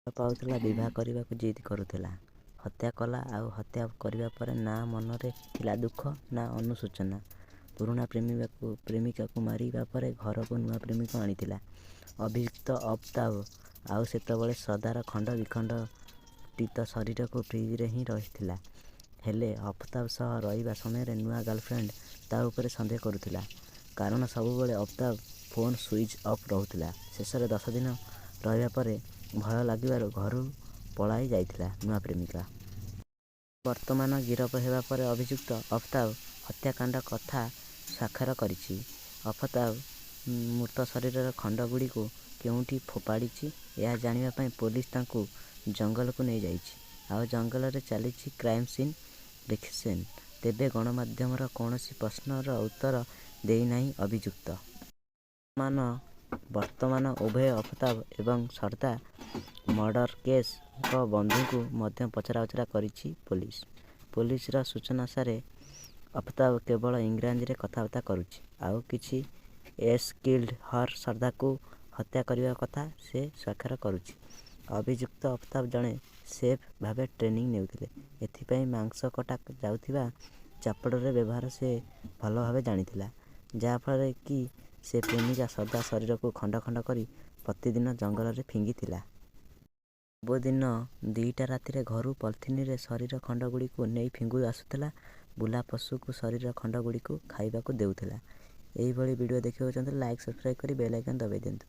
ଭଲ ପାଉଥିଲା, ବିବାହ କରିବାକୁ ଜିଦ୍ କରୁଥିଲା। ହତ୍ୟା କଲା ଆଉ ହତ୍ୟା କରିବା ପରେ ନା ମନରେ ଥିଲା ଦୁଃଖ ନା ଅନୁଶୋଚନା। ପୁରୁଣା ପ୍ରେମିକାକୁ ମାରିବା ପରେ ଘରକୁ ନୂଆ ପ୍ରେମିକ ଆଣିଥିଲା ଅଭିଯୁକ୍ତ ଅଫତାବ। ଆଉ ସେତେବେଳେ ଶ୍ରଦ୍ଧାର ଖଣ୍ଡ ବିଖଣ୍ଡିତ ଶରୀରକୁ ଫ୍ରିଜରେ ହିଁ ରହିଥିଲା। ହେଲେ ଅଫତାବ ସହ ରହିବା ସମୟରେ ନୂଆ ଗାର୍ଲଫ୍ରେଣ୍ଡ ତା ଉପରେ ସନ୍ଦେହ କରୁଥିଲା। କାରଣ ସବୁବେଳେ ଅଫତାବ ଫୋନ ସୁଇଚ୍ ଅଫ୍ ରହୁଥିଲା। ଶେଷରେ 10 ଦିନ ରହିବା ପରେ ଭୟ ଲାଗିବାରୁ ଘରୁ ପଳାଇ ଯାଇଥିଲା ନୂଆ ପ୍ରେମିକା। ବର୍ତ୍ତମାନ ଗିରଫ ହେବା ପରେ ଅଭିଯୁକ୍ତ ଅଫତାବ ହତ୍ୟାକାଣ୍ଡ କଥା ସ୍ୱାକ୍ଷର କରିଛି। ଅଫତାବ ମୃତ ଶରୀରର ଖଣ୍ଡ ଗୁଡ଼ିକୁ କେଉଁଠି ଫୋପାଡ଼ିଛି ଏହା ଜାଣିବା ପାଇଁ ପୋଲିସ ତାଙ୍କୁ ଜଙ୍ଗଲକୁ ନେଇ ଯାଇଛି। ଆଉ ଜଙ୍ଗଲରେ ଚାଲିଛି କ୍ରାଇମ ସିନ୍ ରିକ୍ରିଏସନ। ତେବେ ଗଣମାଧ୍ୟମର କୌଣସି ପ୍ରଶ୍ନର ଉତ୍ତର ଦେଇନାହିଁ ଅଭିଯୁକ୍ତ। ବର୍ତ୍ତମାନ ଉଭୟ ଅଫତାବ ଏବଂ ଶ୍ରଦ୍ଧା ମର୍ଡର କେସ୍ ଙ୍କ ବନ୍ଧୁଙ୍କୁ ମଧ୍ୟ ପଚରାଉଚରା କରିଛି ପୋଲିସ। ପୋଲିସର ସୂଚନାନୁସାରେ, ଅଫତାବ କେବଳ ଇଂରାଜୀରେ କଥାବାର୍ତ୍ତା କରୁଛି। ଆଉ କିଛି ଏସ୍ କିଲ୍ଡ ହର ଶ୍ରଦ୍ଧାକୁ ହତ୍ୟା କରିବା କଥା ସେ ସ୍ୱାକ୍ଷର କରୁଛି। ଅଭିଯୁକ୍ତ ଅଫତାବ ଜଣେ ସେଫ୍ ଭାବେ ଟ୍ରେନିଂ ନେଉଥିଲେ। ଏଥିପାଇଁ ମାଂସ କଟା ଯାଉଥିବା ଚାପଡ଼ର ବ୍ୟବହାର ସେ ଭଲ ଭାବେ ଜାଣିଥିଲା। ଯାହାଫଳରେ କି ସେ ପ୍ରେମିକା ଶ୍ରଦ୍ଧା ଶରୀରକୁ ଖଣ୍ଡ ଖଣ୍ଡ କରି ପ୍ରତିଦିନ ଜଙ୍ଗଲରେ ଫିଙ୍ଗିଥିଲା। ସବୁଦିନ 2ଟା ରାତିରେ ଘରୁ ପଲିଥିନରେ ଶରୀର ଖଣ୍ଡ ଗୁଡ଼ିକୁ ନେଇ ଫିଙ୍ଗି ଆସୁଥିଲା। ବୁଲା ପଶୁକୁ ଶରୀର ଖଣ୍ଡ ଗୁଡ଼ିକୁ ଖାଇବାକୁ ଦେଉଥିଲା। ଏହିଭଳି ଭିଡ଼ିଓ ଦେଖିବାକୁ ଚାହୁଁଥିଲେ ଲାଇକ୍, ସବସ୍କ୍ରାଇବ୍ କରି ବେଲ୍ ଆଇକନ୍ ଦବାଇ ଦିଅନ୍ତୁ।